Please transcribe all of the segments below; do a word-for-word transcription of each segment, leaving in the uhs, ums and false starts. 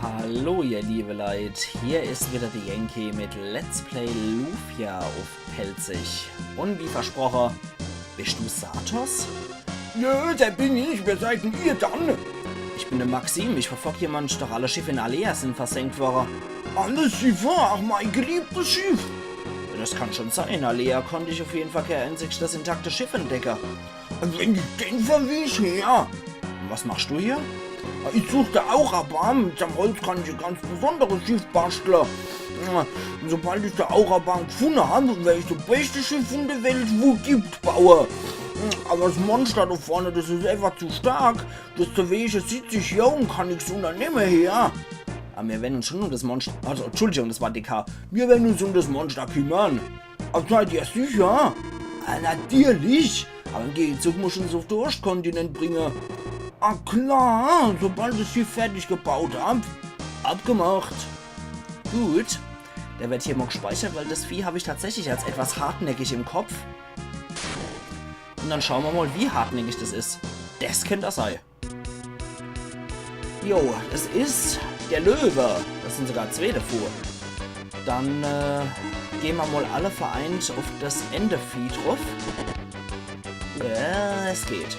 Hallo ihr liebe Leit, hier is wieder de Yankee mit Let's Play Lufia uff Pälzisch. Un wie versproche, bisch du Satos? Nö, der bin ich. Wer seid denn ihr dann? Ich bin de Maxim, ich verfolg jemand, doch alle Schiffe in Alea sin versenkt worre. Alle Schiffe? Ach, mei geliebtes Schiff. Des kann schon sein, in Alea konnt ich uff jeden Fall kee einzigstes intaktes Schiff entdecke. Un wenn ich den verwisch, her. Un was machsch du hier? Ich such de Aurabam, mit dem Holz kann ich e ganz besonderes Schiff baschtle. Un sobald ich de Aurabam gfunne hab, wer ich des beschte Schiff vun de Welt, wo's gibt, baue. Awwer des Monster do vorne, des is äfach zu stark. Des zerwege sitz ich hier un kann nix unnernemme, her. Awwer mir wern uns schon um des Monster, also, Entschuldigung, des war D K. Mir wern uns um des Monster kimmere. Awwer seid ihr sicher? Ah, natürlich. Awwer im Gegenzug muss ich uns uff de Oschtkontinent bringe. Ah klar, sobald ich des Schiff fertig gebaut hab. Abgemacht. Gut. Der werd hier mol gspeichert, weil des Vieh hab ich tatsächlich als etwas hartnäckig im Kopf. Un dann schaue mer mol, wie hartnäckig des is. Des kennt des sei. Jo, des is de Löwe. Des sin sogar zwee devun. Dann, äh, gehn mer mol alle vereint uff des ääne Vieh druff. Ja, es geht.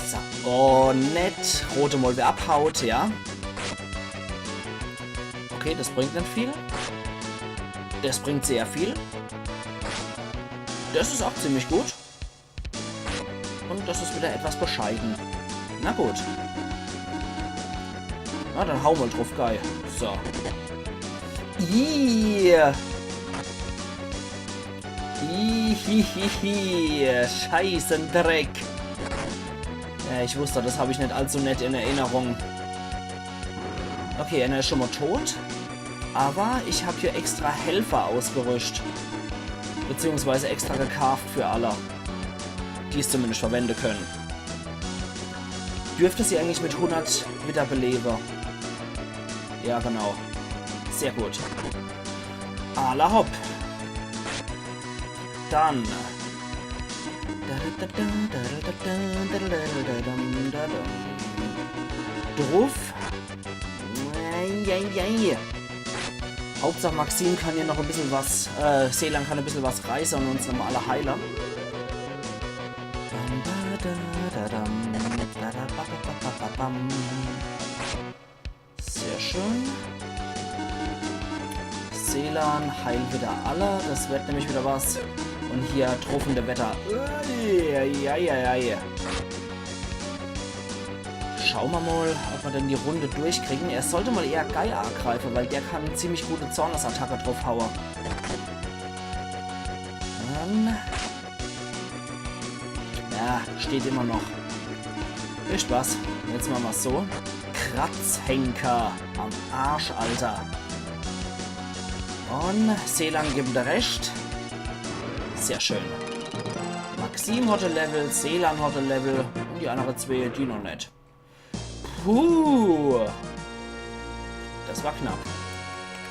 So. Oh, nett. Rote mol, wer abhaut, ja. Okay, des bringt net viel. Des bringt sehr viel. Des is ach ziemlich gut. Un des is wieder etwas bescheiden. Na gut. Na, dann hau mol druff, geil. So. Ih. Ihihihi. Scheißendreck. Ja, ich wusst, des hab ich net allzu nett in Erinnerung. Okay, ääner is schon mol tot. Awwer ich hab hier extra Helfer ausgerüscht. Beziehungsweise extra gekaaft für alle, die's zumindescht verwende könne. Dürft se eigentlich mit hunnert wiederbelewe. Ja, genau. Sehr gut. Alla hopp. Dann. Druff. Eieiei. Hauptsach Maxim kann hier noch e bissel was, äh, Selan kann e bissel was reiße un uns nochmol alle heile. Sehr schön. Selan, heil wieder alle. Des werd nämlich wieder was. Un hier druff in de Wetter. Eieiei. Schaue mer mol, ob mer dann die Runde durchkriegen. Er sollt mol eher Guy agreife, weil der kann ziemlich gute Zornesattacke druffhaue. Dann. Ja, steht immer noch. Wisst was? Jetzt mache mer's so. Kratzhenker. Am Arsch, Alter. Un Selan gibt de Rescht. Sehr schön. Maxim hot e Level, Selan hot e Level un die annere zwee, die noch net. Puh. Des war knapp.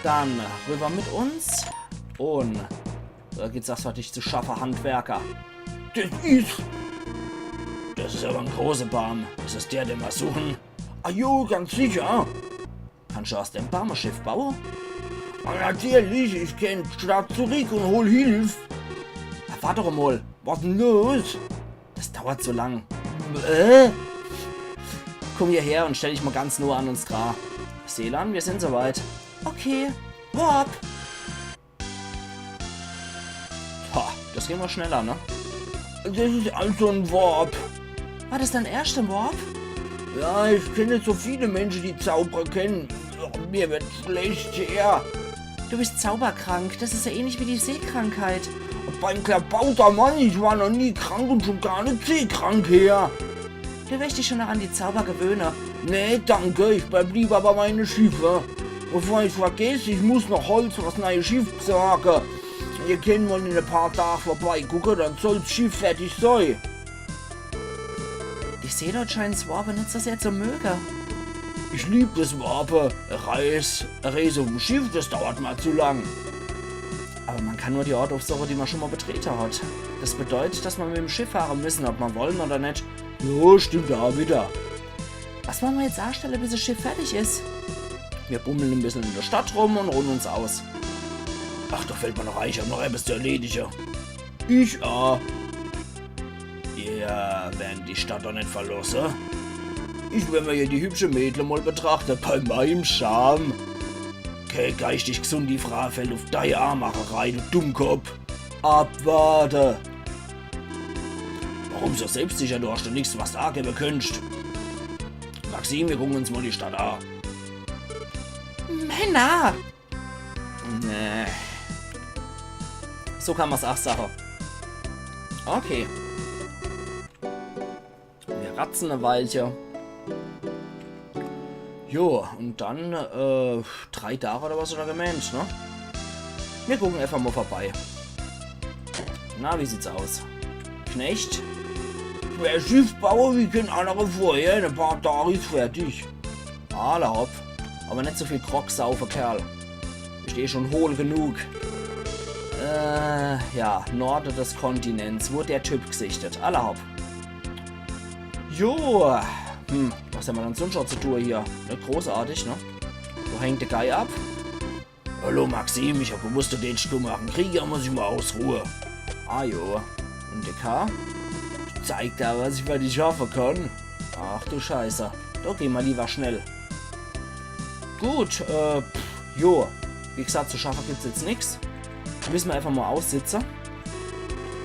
Dann rüber mit uns. Un do geht's ach fertig zu schaffe, Handwerker. Des is... Des is awwer en große Baam. Is des der, den mer suchen? Ah jo, ganz sicher. Kannsch du aus dem Baam e Schiff baue? Ah, natürlich, ich kenn die Stadt zurück un hol Hilf. Ah, wart doch mol. Was denn los? Des dauert so lang. Äh? Komm hierher un stell dich mol ganz noh an uns dra. Selan, mir sin so weit. Okay. Warp. Ha, des ging mol schneller, ne? Des is also en Warp. War des dein erschter Warp? Ja, ich kenn net so viele Mensche, die zaubere kennen. Mir werd schlecht, ja. Du bisch zauberkrank. Des is ja ähnlich wie die Seekrankheit. Beim Klabautermann, ich war noch nie krank un schon gar net seekrank, her. Du werscht dich schon noch an die Zauber gewöhne. Nee, danke, ich bleib lieber bei meine Schiffe. Bevor ich's vergess, ich muss noch Holz für das neie Schiff besorge. Ihr kennt mol in e paar Tag vorbeigucke, dann soll's Schiff fertig sei. Die Seeleut scheinen's Warpe net so sehr zu möge. Ich lieb des Warpe. Reis, Reise uff'm Schiff, des dauert mol zu lang. Awwer mer kann nur die Orte uffsuche, die mer schon mol betrete hot. Des bedeutet, dass mer mit em Schiff fahre müssen, ob mer wolle oder net. Jo, stimmt ach wieder. Was mache mer jetzt anstelle, bis es Schiff fertig is? Mir bummeln e bissel in de Stadt rum un ruhn uns aus. Ach, do fallt mer noch ei, ich hab noch ebbes zu erledige. Ich, ah. Ihr werren die Stadt doch net verlosse. Ich will mer hier die hübsche Mädle mol betrachte, bei meim Charme. Kee geistig gsundi Fraa fallt uff dei Aamach erei, du Dummkopp. Abwarte. Warum so selbstsicher? Du hascht doch nix, was du aagewwe könnscht. Maxim, mir gucken uns mol die Stadt a. Männer! Nee. So kann mer's aach sache. Okay. Mir ratze e Weilche. Jo, un dann, äh, drei Tage oder was hat er gemeent, ne? Mir gucken eefach mol vorbei. Na, wie sieht's aus? Knecht? Wer Schiff baue wie keen annere vorher, in e paar Tage is fertig. Alla hopp. Awwer net so viel Grog saufe, Kerl. Ich steh schun hohl genug. Äh, ja, Norde des Kontinents. Wo hat der Typ gsichtet? Alla hopp. Jo. Hm, was hämmer dann sunscht noch zu tue hier? Net großartig, ne? Wo hängt de Guy ab? Hallo Maxim, ich hab gewusst, du deetsch dumm. Nach em Krieger muss ich mol ausruhe. Ah jo. Un de K? Ich zeig der, was ich für dich schaffe kann. Ach du Scheiße. Do geh mer liewer schnell. Gut, äh, pff, jo. Wie gsacht, zu schaffe gibt's jetzt nix. Misse mer eefach mol aussitze.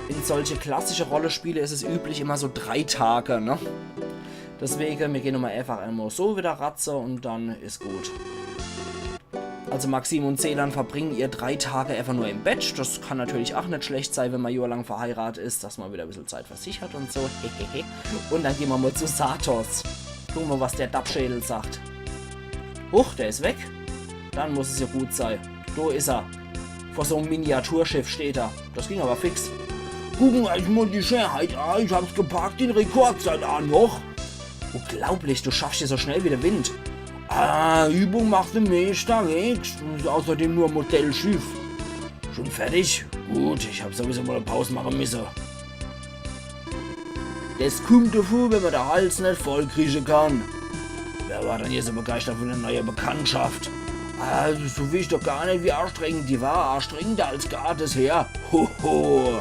In solche klassische Rollespiele is es üblich immer so drei Tage, ne? Deswege, mir gehn nochmol eefach emol so wieder ratze un dann is gut. Also Maxim un Selan verbringen ihr drei Tage eefach nur im Bett. Das kann natürlich aach net schlecht sei, wenn mer johrelang verheiraatet is, dass mer wieder e bissel Zeit für sich hat un so. Hehehe. Un dann gehn mer mol zu Satos. Gucke mer, was der Dappschädel sagt. Huch, der is weg. Dann muss es jo gut sei. Do is er. Vor so'm Miniaturschiff steht er. Das ging awwer fix. Gucken eich mol die Scheenheit a, ich hab's geparkt in Rekordzeit a noch. Unglaublich, du schaffscht hier so schnell wie de Wind. Ah, Übung macht de Meeschter, weescht. Is außerdem nur e Modellschiff. Schun fertig? Gut, ich hab sowieso mol e Paus mache misse. Des kummt devun, wenn mer de Hals net voll krieche kann. Wer war dann hier so begeischtert vun de neie Bekanntschaft? Also, so will ich doch gar net, wie anstrengend die war. Anstrengender als Gardes her. Hoho.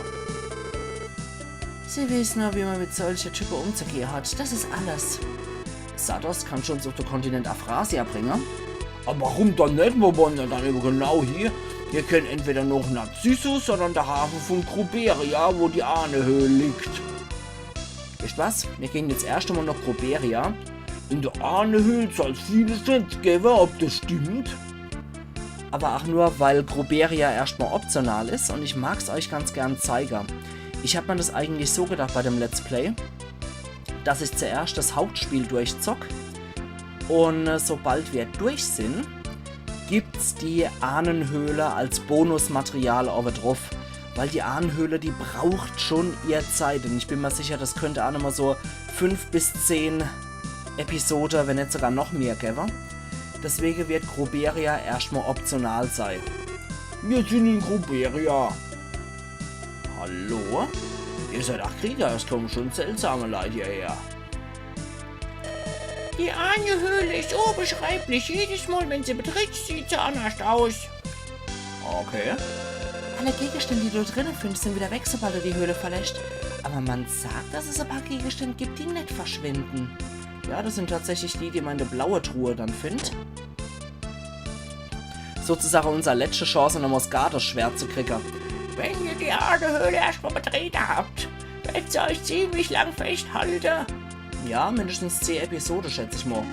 Sie wissen nur, wie man mit solche Type umzugehe hat. Das is alles. Satos, kannsch du uns uff de Kontinent Afrasia bringe? Awwer warum dann net? Wo wolle mer dann ewe genau hie? Mir kenne entweder noch Narzissus oder in de Hafe vun Kruberia, wo die Ahnehöhl liegt. Weescht was? Mir gehn jetzt erscht emol noch Kruberia. In de Ahnehöhl soll's viele Schätz gewwe, ob das stimmt? Awwer aach nur, weil Kruberia erscht mol optional is un ich mag's eich ganz gern zeige. Ich hab mer das eigentlich so gedacht bei dem Let's Play, dass ich zuerscht das Hauptspiel durchzock un, äh, sobald mer durch sin, gibt's die Ahnenhöhle als Bonusmaterial owwedruff. Weil die Ahnenhöhle, die braucht schun ihr Zeit. Un ich bin mer sicher, das könnt aach nochmol so fünf bis zehn Episode, wenn net sogar noch mehr gewwe. Deswege werd Kruberia erscht mol optional sei. Mir sin in Kruberia. Hallo? Ihr seid aach Krieger, es kommen schun seltsame Leit hierher. Die Ahnehöhle is unbeschreiblich. Jedes Mol, wenn se betrittsch, sieht se annerscht aus. Okay. Alle Gegenstände, die du drinne findsch, sin wieder weg, sobald du die Höhle verläscht. Awwer man sagt, dass es e paar Gegenstände gibt, die net verschwinden. Ja, das sin tatsächlich die, die man in de blaue Truhe dann findt. Sozusage unser letschte Chance, nochmol das Gardes-Schwert zu kriege. Wenn ihr die Ahnehöhle erscht mol betrete habt, werd se eich ziemlich lang feschthalte. Ja, mindestens zehn Episode, schätz ich mol.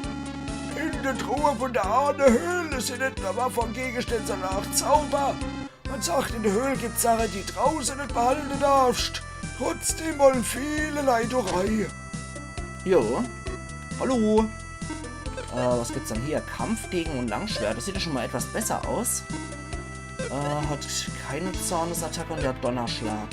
In de Truhe vun de Ahnehöhle sin net nur Waffe un Gegenstände, sondern aach Zauber. Man sagt, in de Höhl gibt's Sache, die drauße net behalte darfscht. Trotzdem wolle viele Leit do rei. Jo. Hallo. Äh, was gibt's dann hier? Kampfdegen un Langschwert. Das sieht doch schun mol etwas besser aus. Äh, hat keine Zornesattacke un der Donnerschlag.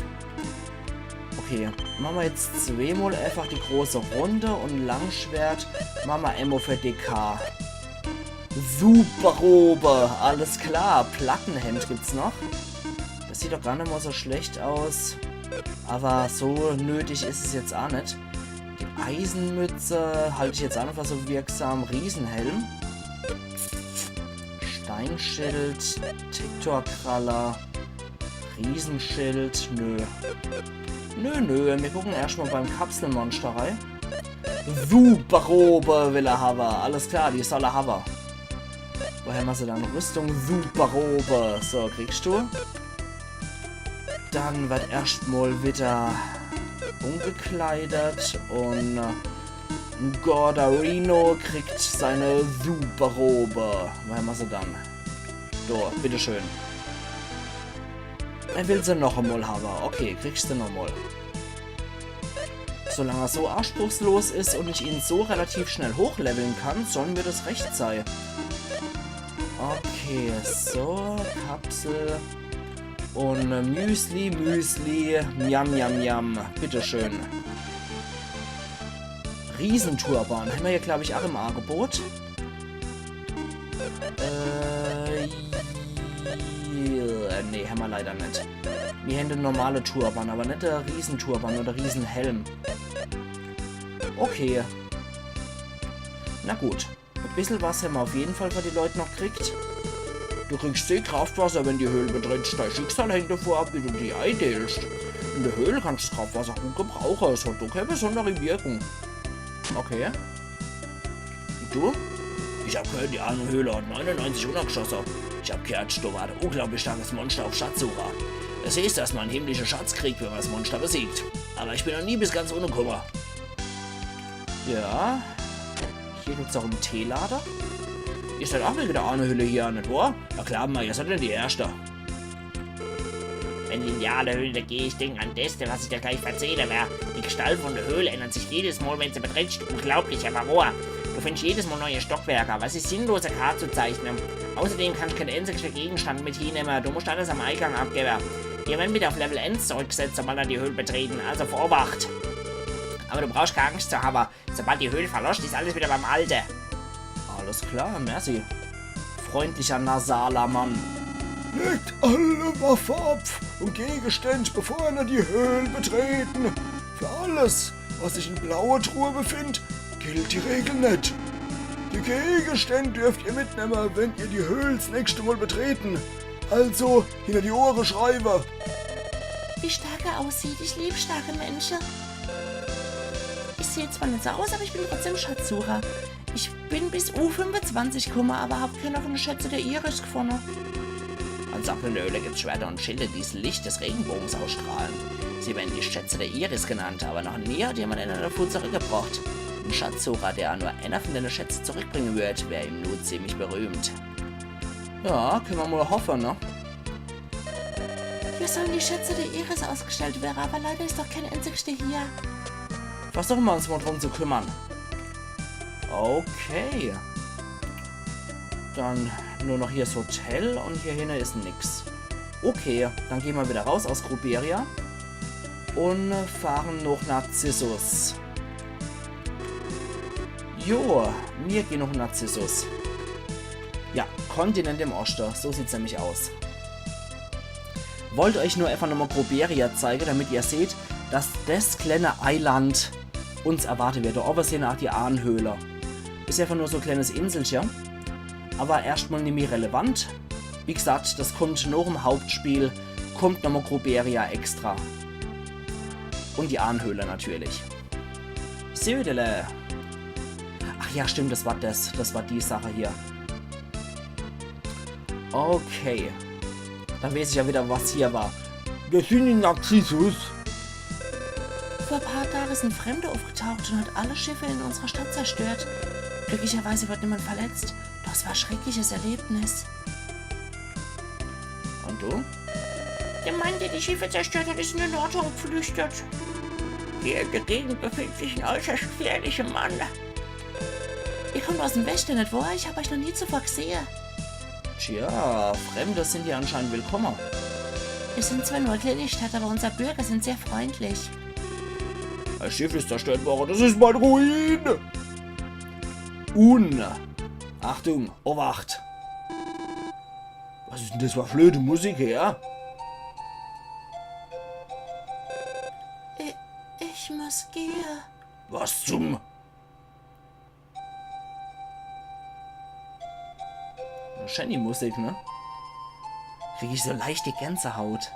Okay, mache mer jetzt zweemol eefach die große Runde un Langschwert mache mer emol für D K. Superrobe, alles klar. Plattenhemd gibt's noch. Das sieht doch gar net mol so schlecht aus. Awwer so nötig is es jetzt aach net. Die Eisenmütze halte ich jetzt aa net für so wirksam. Riesenhelm. Steinschild, Tektorkralle, Riesenschild, nö. Nö, nö, mir gucken erscht mal beim Kapselmonster rei. Superrobe will er hawwe. Alles klar, die soll er hawwe. Wo hämmer se dann? Rüstung, Superrobe. So, kriegst du. Dann werd erscht mal wieder umgekleidet un, äh, Gordorino kriegt seine Superrobe. Wo hämmer se dann? So, bitteschön. Er will se noch emol hawwe. Okay, kriegst du noch emol. Solang er so anspruchslos is un ich ihn so relativ schnell hochleveln kann, soll mir das recht sei. Okay, so, Kapsel. Un, äh, Müsli, Müsli, miam, miam, miam. Bitteschön. Riesenturban. Hämmer hier, glaub ich, aa im Angebot. Äh, nee, hämmer leider net. Mir hän de normale Turban, awwer net de Riesenturban oder Riesenhelm. Okay. Na gut. E bissel was hämmer uff jeden Fall für die Leit noch kriegt. Du kriegst zeh Kraftwasser, wenn die Höhl betrittst. Dei Schicksal hängt davon ab, wie du die einteilst. In de Höhl kannst das Kraftwasser gut gebrauche. Es hat doch kee besondere Wirkung. Okay. Und du? Ich hab gehört, die Ahnenhöhle hat neunundneunzig unnergeschosse. Ich hab gehört, do war e unglaublich starkes Monster uff Schatzsuche. Es heeßt, dass mer en himmlische Schatz kriegt, wenn mer das Monster besiegt. Awwer ich bin noch nie bis ganz unne kumme. Ja. Hier gibt's aa en Teelader. Ihr seid aa wege der Ahnenhöhle hier, net wahr? Na klar, Mann, ihr seid net die Erschte. Wenn die Indianerhöhle dagege, ich denk an das, was ich dir gleich verzähle wer. Die Gestalt von der Höhle ändert sich jedes Mal, wenn se betrittst. Unglaublich, awwer wahr. Du findst jedes Mal neue Stockwerke. Was is sinnlos, e Kart zu zeichne. Außerdem kannst kein einziger Gegenstand mit hienemme. Du musst alles am Eingang abgebe. Ihr werdet wieder auf Level eins zurückgesetzt, sobald ihr die Höhle betreten. Also Vorwacht. Awwer du brauchst kee Angst zu hawwe. Sobald die Höhle verloscht, is alles wieder beim Alte. Alles klar, merci. Freundlicher nasaler Mann. Legt alle Waffe ab und Gegenstände, bevor ihr die Höhle betreten. Für alles, was sich in blauer Truhe befindet, gilt die Regel net. Die Gegenstände dürft ihr mitnemme, wenn ihr die Höhle das nächste Mal betreten. Also hinter die Ohre schreibe. Wie stark er aussieht. Ich lieb starke Menschen. Ich seh zwar net so aus, aber ich bin trotzdem Schatzsucher. Ich bin bis U fünfundzwanzig kumme, aber hab keiner von de Schätze der Iris gefunne. An Sachen in der Höhle gibt's Schwerter und Schilde, die das Licht des Regenbogens ausstrahlen. Sie werden die Schätze der Iris genannt, aber noch nie hat jemand einer davon zurückgebracht. Ein Schatzsucher, der nur einer von den Schätzen zurückbringen wird, wäre im Nu ziemlich berühmt. Ja, können wir mal hoffen, ne? Hier sollen die Schätze der Iris ausgestellt werden, aber leider ist doch kein einziger hier. Versuchen wir uns mal drum zu kümmern. Okay. Dann nur noch hier das Hotel und hier hinne ist nix. Okay, dann gehen wir wieder raus aus Groberia und fahren nach Narzissus. Jo, mir gehen nach Narzissus. Ja, Kontinent im Osten, so sieht's nämlich aus. Wollt euch nur einfach nochmal Groberia zeigen, damit ihr seht, dass das kleine Eiland uns erwartet wird. Da oben sehen wir auch die Ahnenhöhle. Ist einfach nur so ein kleines Inselchen. Aber erstmal nimmi relevant. Wie gesagt, das kommt noch im Hauptspiel, kommt nochmal Groberia extra. Und die Ahnenhöhle natürlich. Södele. Ach ja, stimmt, das war das. Das war die Sache hier. Okay. Dann weiß ich ja wieder, was hier war. Wir sind in Narzissus. Vor ein paar Tagen ist ein Fremder aufgetaucht und hat alle Schiffe in unserer Stadt zerstört. Glücklicherweise wird niemand verletzt. Das war ein schreckliches Erlebnis. Und du? Der Mann, der die Schiffe zerstört hat, ist in den Nordhorn geflüchtet. Hier in der Gegend befindet sich ein äußerst gefährlicher Mann. Ihr kommt aus dem Westen, nicht wahr? Ich hab euch noch nie zuvor gesehen. Tja, Fremde sind hier anscheinend willkommen. Wir sind zwar nur eine kleine Stadt, aber unsere Bürger sind sehr freundlich. Ein Schiff ist zerstört worden. Das ist mein Ruin. Un. Achtung, Obacht. Was ist denn das für blöde Musik her? Ich, ich muss gehen. Was zum? Schöni Musik, ne? Krieg ich so leicht die Gänsehaut.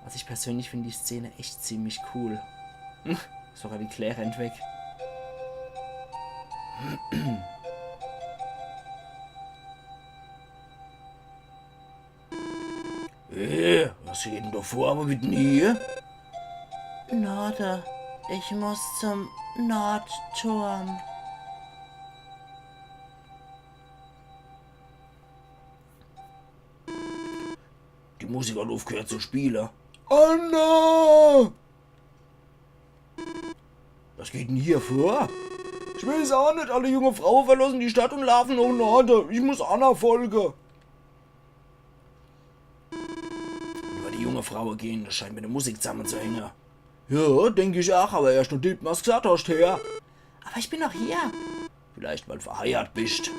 Also ich persönlich finde die Szene echt ziemlich cool. Sogar die Claire rennt weg. Äh, was geht denn da vor? Wo geht denn hier? Norde, ich muss zum Nordturm. Die Musik hat aufgehört zu spielen. Anna! Was geht denn hier vor? Ich weiß auch nicht, alle junge Frauen verlassen die Stadt und laufen nach Norden. Ich muss Anna folgen. Nur die junge Frauen gehen, das scheint mit der Musik zusammenzuhängen. Ja, denk ich auch, aber erst nachdem du mir's gesagt hast, Herr. Aber ich bin doch hier. Vielleicht, weil du verheiratet bist.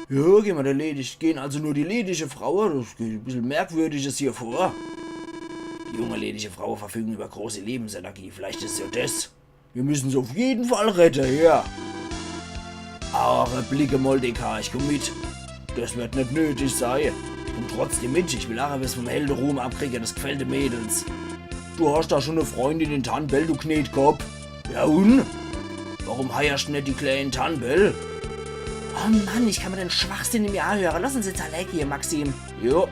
Ja, gehen wir die ledig, gehen also nur die ledige Frauen. Das geht ein bisschen merkwürdig hier vor. Die junge ledige Frauen verfügen über große Lebensenergie. Vielleicht ist es ja das. Wir müssen sie auf jeden Fall retten, ja. Augeblicke, Mordecai, ich komm mit. Das wird nicht nötig sein. Ich komm trotzdem mit. Ich will auch etwas vom Heldenruhm abkriegen. Das gefällt den Mädels. Du hast da schon eine Freundin in Tanbel, du Knetkopf. Ja und? Warum heierst du nicht die Kleine in Tanbel? Oh Mann, ich kann mir den Schwachsinn nimmi anhören. Lass uns jetzt allein gehen, Maxim. Jo.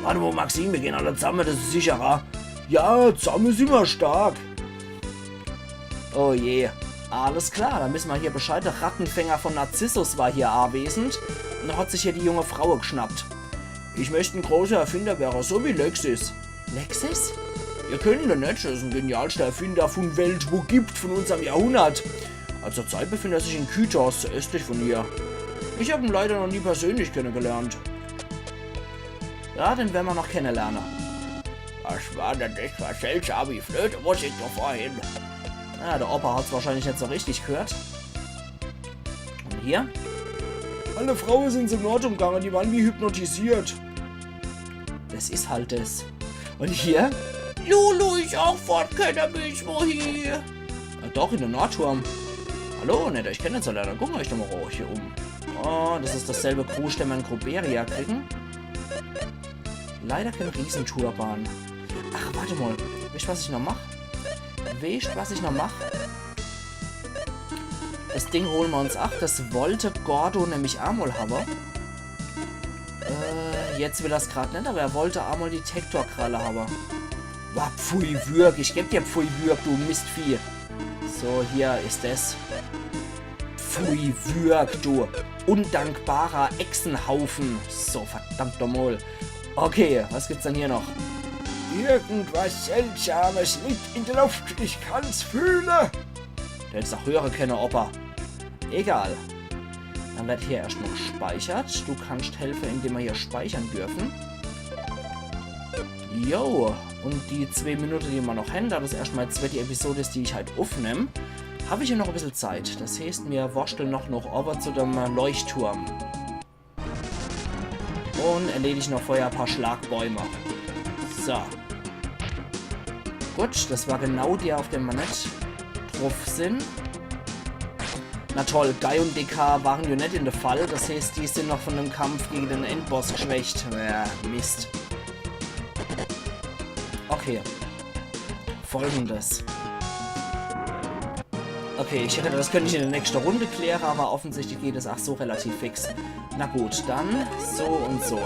Warte mal, Maxim, wir gehen alle zusammen, das ist sicherer. Ja, zusammen sind wir stark. Oh je. Alles klar, dann wissen wir hier Bescheid. Der Rattenfänger von Narzissus war hier anwesend und hat sich hier die junge Frau geschnappt. Ich möchte ein großer Erfinder werden, so wie Lexis. Lexis? Ihr kennt ihn nicht, das ist ein genialster Erfinder von Welt, wo gibt, von unserem Jahrhundert. Also zurzeit befindet er sich in Kytos, östlich von hier. Ich habe ihn leider noch nie persönlich kennengelernt. Ja, den werden wir noch kennenlernen. Was war denn das für seltsame Flöte, muss ich doch vorhin? Ja, der Opa hat's wahrscheinlich nicht so richtig gehört. Und hier? Alle Frauen sind zum Nordturm gegangen, die waren wie hypnotisiert. Das ist halt das. Und hier? Lulu, ich auch fort, kenner mich wohin. Ah, doch, in den Nordturm. Hallo, nett euch kennenzulernen. Gucken wir euch doch mal hoch hier oben. Oh, das ist dasselbe Krusch, den wir in Groberia kriegen. Leider kein Riesenturban. Ach, warte mal. Weißt du, was ich noch mach? Weißt du, was ich noch mach? Das Ding holen wir uns ab. Das wollte Gordo nämlich einmal haben. Äh, jetzt will er's grad nicht, aber er wollte einmal die Tektorkralle haben. Wa, pfui, würg. Ich geb dir pfui, würg, du Mistvieh. So, hier ist es. Pfui, würg, du undankbarer Echsenhaufen. So, verdammt nochmal. Okay, was gibt's denn hier noch? Irgendwas Seltsames liegt in der Luft. Ich kann's fühlen. Du hättest auch hören können, Opa. Egal. Dann wird hier erstmal gespeichert. Du kannst helfen, indem wir hier speichern dürfen. Jo, und die zwei Minuten, die wir noch haben, da das erstmal die zweite Episode ist, die ich halt aufnehme, habe ich ja noch ein bisschen Zeit. Das heißt, wir wurschteln noch, noch over zu dem Leuchtturm. Und erledigen noch vorher ein paar Schlagbäume. So. Gut, das war genau der, auf den wir nicht drauf sind. Na toll, Guy und D K waren ja nicht in der Fall. Das heißt, die sind noch von dem Kampf gegen den Endboss geschwächt. Ja, Mist. Okay. Folgendes. Okay, ich hätte, das könnte ich in der nächsten Runde klären, aber offensichtlich geht es ach so relativ fix. Na gut, dann so und so.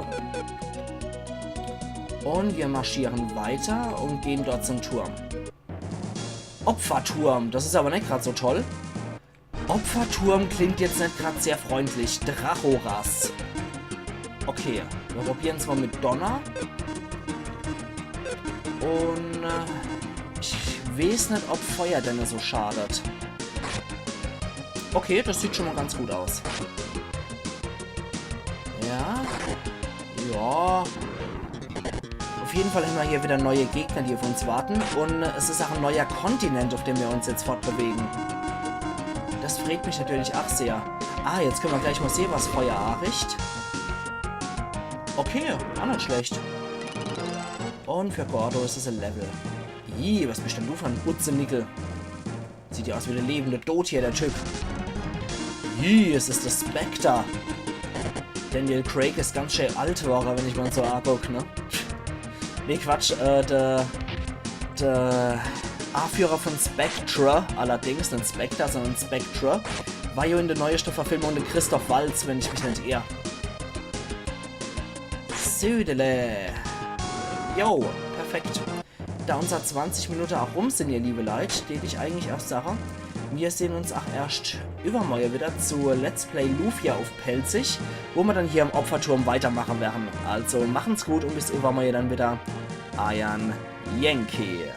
Und wir marschieren weiter und gehen dort zum Turm. Opferturm, das ist aber nicht grad so toll. Opferturm klingt jetzt nicht grad sehr freundlich. Drachoras. Okay, wir probieren's mal mit Donner. Und äh, ich weiß nicht, ob Feuer denn so schadet. Okay, das sieht schon mal ganz gut aus. Ja. Ja. Auf jeden Fall haben wir hier wieder neue Gegner, die auf uns warten. Und es ist auch ein neuer Kontinent, auf dem wir uns jetzt fortbewegen. Das freut mich natürlich auch sehr. Ah, jetzt können wir gleich mal sehen, was Feuer anricht. Okay, auch nicht schlecht. Und für Gordo ist es ein Level. Ih, was bist denn du für en Utzenickel? Sieht ja aus wie de lebende Tod hier, der Typ. Ih, es is de Spectre. Daniel Craig is ganz schön alt worre, wenn ich mer so anguck, ne? Nee, Quatsch, äh, der, der Aführer von Spectre, allerdings, net Spectre, sondern Spectre, war ja in der neuesten Verfilmung der Christoph Waltz, wenn ich mich net irr. Südele. Jo, perfekt. Da unser zwanzig Minute auch rum sind, ihr liebe Leute, tät ich eigentlich auch sagen, wir sehen uns auch erst übermorgen wieder zu Let's Play Lufia auf Pälzisch, wo wir dann hier im Opferturm weitermachen werden. Also machen's gut und bis übermorgen dann wieder. Eiern Yankee.